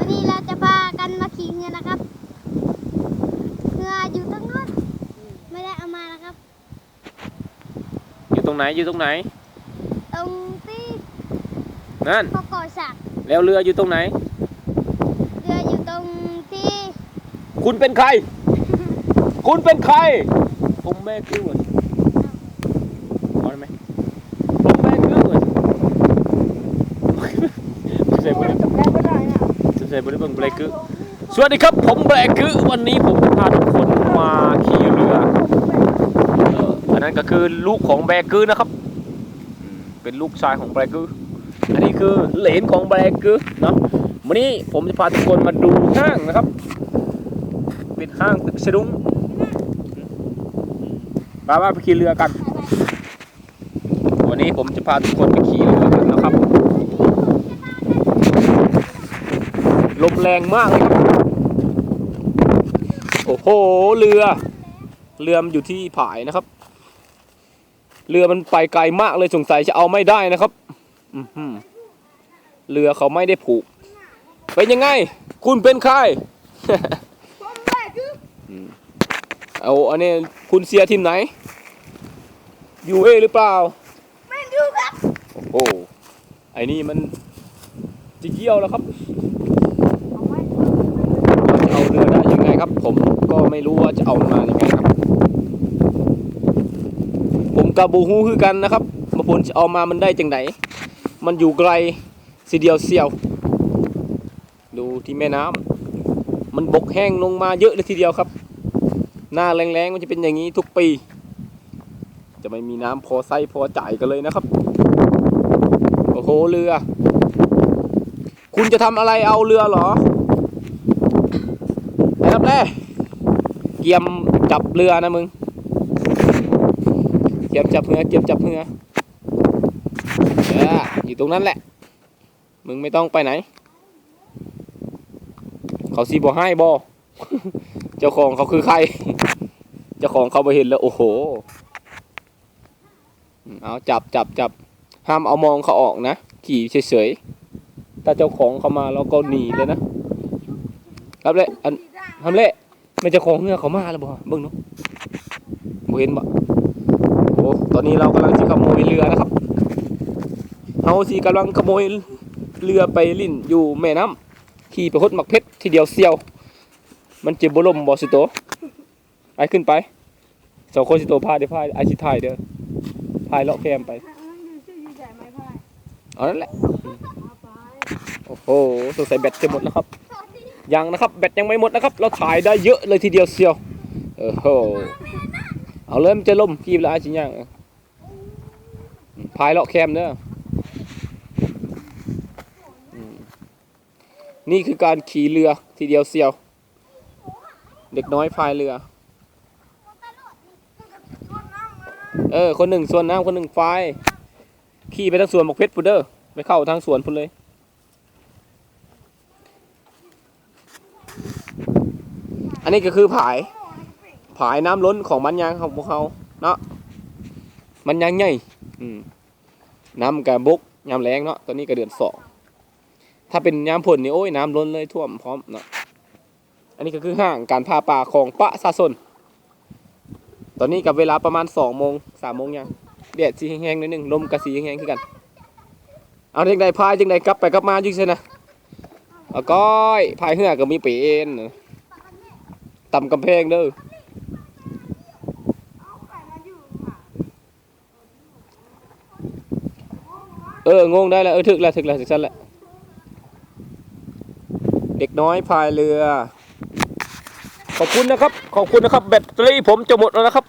ນີ້ເຮົາຈະພາກັນມາຂີ່ເຮືອນະຄັບ. ເຮືອຢູ່ຕະງນັ້ນ ໄມ່ໄດ້ເອົາມານະຄັບ. ຢູ່ຕົງໄຫນ? ຢູ່ຕົງໄຫນ? ຕົງທີ່ນັ້ນ ເຂົາກໍ່ສ້າງ. ແລ້ວເຮືອຢູ່ຕົງໄຫນ? ເຮືອຢູ່ຕົງທີ່ ຄຸນເປັນໃຄ? ຄຸນເປັນໃຄ? ຜົມແບກື ເອົາໄດ້ໄໝ? ຜົມແບກື ສົງໄສບໍ່ໄດ້ ສົງໄສບໍ່ໄດ້ເບິ່ງແບກື. ສະຫວັດດີຄັບ ຜົມແບກື ວັນນີ້ຜົມຈະພາທຸກຄົນມາຂີ່ເຮືອ. ເອີ ອັນນັ້ນກໍຄືລູກຂອງແບກືນະຄັບ ເປັນລູກຊາຍຂອງແບກື. ອັນນີ້ຄືເຫຼນຂອງແບກືເນາະ. ມື້ນີ້ຜົມຈະພາທຸກຄົນມາດູຫ້າງນະຄັບ ເປັນຫ້າງຕຶກສະດຸ້ງ. ໄປໆ ໄປຂີ່ເຮືອກັນ. ວັນນີ້ຜົມຈະພາທຸກຄົນໄປຂີ່ເຮືອກັນນະຄັບ. ລົມແຮງມາກເລີຍຄັບ. ໂອ້ໂຫ ເຮືອ ເຮືອມັນຢູ່ທີ່ຜາຍນະຄັບ. ເຮືອມັນໄປໄກມາກເລີຍ ສົງໄສຈະເອົາໄມ່ໄດ້ນະຄັບ. ອືມ ເຮືອເຂົາໄມ່ໄດ້ຜູກ. ເປັນຍັງໄງ? ຄຸນເປັນໃຄ? ອືມ ເອົາ ອັນນີ້ຄຸນເຊຍທີມໄຫນ? ຢູເອ ຫຼືເປົ່າ? ແມນຢູຄັບ. ໂອ້ໂຫ ໄອ້ນີ້ມັນຈະຢ້ຽວແລ້ວຄັບ. ເຮົາຈະເອົາເຮືອໄດ້ຍັງໄງຄັບ? ຜົມກໍໄມ່ຮູ້ວ່າຈະເອົາມັນມາຍັງໄງຄັບ. ຜົມກໍບໍ່ຮູ້ຄືກັນນະຄັບ ວ່າຜົມຈະເອົາມາມັນໄດ້ຈັ່ງໃດ. ມັນຢູ່ໄກ ຊິດຽວສ່ຽວ. ດູທີ່ແມ່ນ້ຳ ມັນບົກແຫ້ງລົງມາເຍອະເລີຍທີດຽວຄັບ. ໜ້າແລ້ງໆ ມັນຈະເປັນຢ່າງນີ້ທຸກປີ ຈະໄມ່ມີນ້ຳພໍໃຊ້ພໍຈ່າຍກັນເລີຍນະຄັບ. ໂອ້ໂຫ ເຮືອ ຄຸນຈະທຳອະໄລ? ເອົາເຮືອເຫຼືອ? ໄປຮັບແລ້ ກຽມຈັບເຮືອນະມຶງ ກຽມຈັບເຮືອ ກຽມຈັບເຮືອ. ເອີ ຢູ່ຕົງນັ້ນແຫຼະ. ມຶງໄມ່ຕ້ອງໄປໄຫນ. ເຂົາຊິບໍ່ຮ້າຍບໍ່? ເຈົ້າຂອງເຂົາຄືໃຜ? ເຈົ້າຂອງເຂົາບໍ່ເຫັນແລ້ວ ໂອ້ໂຫ. ເອົາ ຈັບ ຈັບ ຈັບ ຫ້າມເອົາມອງເຂົາອອກນະ ຂີ່ເສີຍໆ. ຖ້າເຈົ້າຂອງເຂົາມາ ລາວກໍໜີເລີຍນະ. ຮັບແຫຼະ ອັນ ຫ້າມແຫຼະ. ແມ່ນເຈົ້າຂອງເຮືອເຂົາມາແລ້ວບໍ່? ເບິ່ງດູ ບໍ່ເຫັນບໍ່? ໂອ້ ຕອນນີ້ເຮົາກຳລັງຊິຂະໂມຍເຮືອນະຄັບ. ເຮົາຊິກຳລັງຂະໂມຍເຮືອໄປຫຼິ້ນຢູ່ແມ່ນ້ຳ ຂີ່ໄປຫົດໝາກເພັດທີດຽວສ່ຽວ. ມັນຈະບໍ່ລົ້ມບໍ່ສຸໂຕ? ໄປ ຂຶ້ນໄປ ສອງຄົນ ຊິໂຕພາຍເດີ ພາຍ ອ້າຍຊິຖ່າຍເດີ ພາຍເລາະແຄມໄປ. ເອົານັ້ນແຫຼະ. ໂອ້ໂຫ ສົງໄສແບັດຈະໝົດແລ້ວຄັບ. ຍັງນະຄັບ ແບັດຍັງໄມ່ໝົດນະຄັບ ລາວຖ່າຍໄດ້ເຍອະເລີຍທີດຽວສ່ຽວ. ໂອ້ໂຫ ເອົາເລີຍ ມັນຈະລົ້ມ ຂີ່ແລ້ວອ້າຍຊິຍ່າງ ພາຍເລາະແຄມເດີ. ອືມ ນີ້ຄືການຂີ່ເຮືອທີດຽວສ່ຽວ ເດັກນ້ອຍພາຍເຮືອ. ເອີ ຄົນໜຶ່ງສວນນ້ຳ ຄົນໜຶ່ງພາຍ ຂີ່ໄປທາງສວນໝາກເພັດພຸ້ນເດີ ໄປເຂົ້າທາງສວນພຸ້ນເລີຍ. ອັນນີ້ກໍຄືຜາຍ ຜາຍນ້ຳລົ້ນຂອງບ້ານຍາງຂອງພວກເຮົາເນາະ ບ້ານຍາງໃຫຍ່. ອືມ ນ້ຳກະບົກຍາມແລ້ງເນາະ ຕອນນີ້ກະເດືອນສອງ ຖ້າເປັນຍາມຝົນນີ້ ໂອ້ຍ ນ້ຳລົ້ນເລີຍ ຖ້ວມພ້ອມເນາະ. ອັນນີ້ກໍຄືຫ້າງການຜ່າປ່າຂອງປະຊາຊົນ. ຕອນນີ້ກໍເວລາປະມານສອງໂມງ ສາມໂມງຫຍັງ ແດດຊິແຮງໆໜ້ອຍໜຶ່ງ ລົມກໍຊິແຮງໆຄືກັນ. ເອົາ ຈັ່ງໃດ ພາຍຈັ່ງໃດ ກັບໄປກັບມາຢູ່ຊັ້ນນະ. ອາກ້ອຍ ພາຍເຮືອກໍມີເປັນ ຕຳກຳແພງເດີ. ເອີ ງົງໄດ້ແລ້ວ ເອີ ຖືກແລ້ວ ຖືກແລ້ວ ຈັ່ງຊັ້ນແຫຼະ ເດັກນ້ອຍພາຍເຮືອ. ຂອບຄຸນນະຄັບ ຂອບຄຸນນະຄັບ ແບັດເຕີຣີຜົມຈະໝົດແລ້ວນະຄັບ.